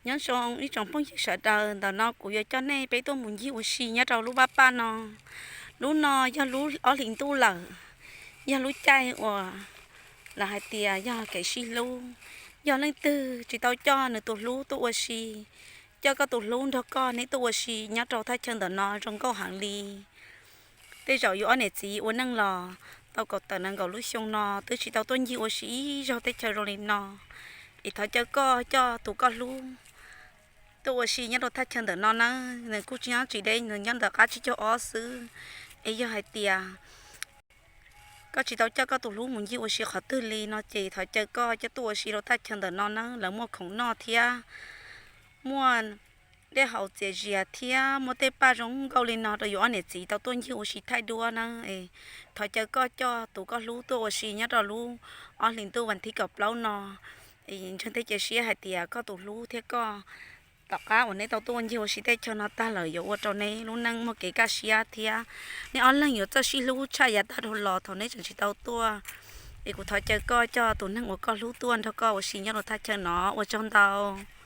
Nyob zoo ib tsoom phooj ywg sawv daws, ntawm no kuv yuav coj nej peb tuaj mus ncig ua si nyob rau lub pab paj no. Lub no yog lub ob hlis ntuj lawm, yog lub caij uas lawv hais tias yog kev sib hlub. Yog leej twg tsis tau coj nws tus hlub tuaj ua si, coj koj tus hlub nrog koj neb tuaj ua si nyob rau thaj chaw ntawm no zoo nkauj heev li. Tej zaum yus ob niam txiv ua neej los tau kaum tawm nees nkaum lub xyoo no twb tsis tau tuaj ncig ua si ib zaug teb chaws zoo li no. Es thov caw koj coj tus koj hlub tuaj ua si nyob rau thaj chaw ntawm no nawb. Nws kuj tsis nyob tsis deb, nws nyob ntawm qab tsib caug ob xwb. Es yog hais tias koj tsis tau coj koj tus hlub mus ncig ua si qhov twg li no ces thov caw koj coj tuaj ua si rau thaj chaw ntawm no nawb. Lawv muaj khoom noj thiab muaj dej haus txias zias thiab muaj tej paj zoo nkauj li no rau yus ob niam txiv tau tuaj ncig ua si thaij duab nawb. Thov caw koj coj tus koj hlub tuaj ua si nyob rau lub ob hlis ntuj vas thib kaum plaub no. Ntseeg thiab cia siab hais tias koj tus hlub thiab koj, tom qab uas neb tau tuaj ncig ua si teb chaws no tag lawm yuav ua rau neb lub neej muaj kev kaj siab thiab neb ob leeg yuav txawj sib hlub tshaj yav tag dhau los thaum neb tseem tsis tau tuaj. Es kuv thov caw koj coj tus neeg uas koj hlub tuaj nrog koj ua si nyob rau thaj chaw no. Ua tsaug ntau.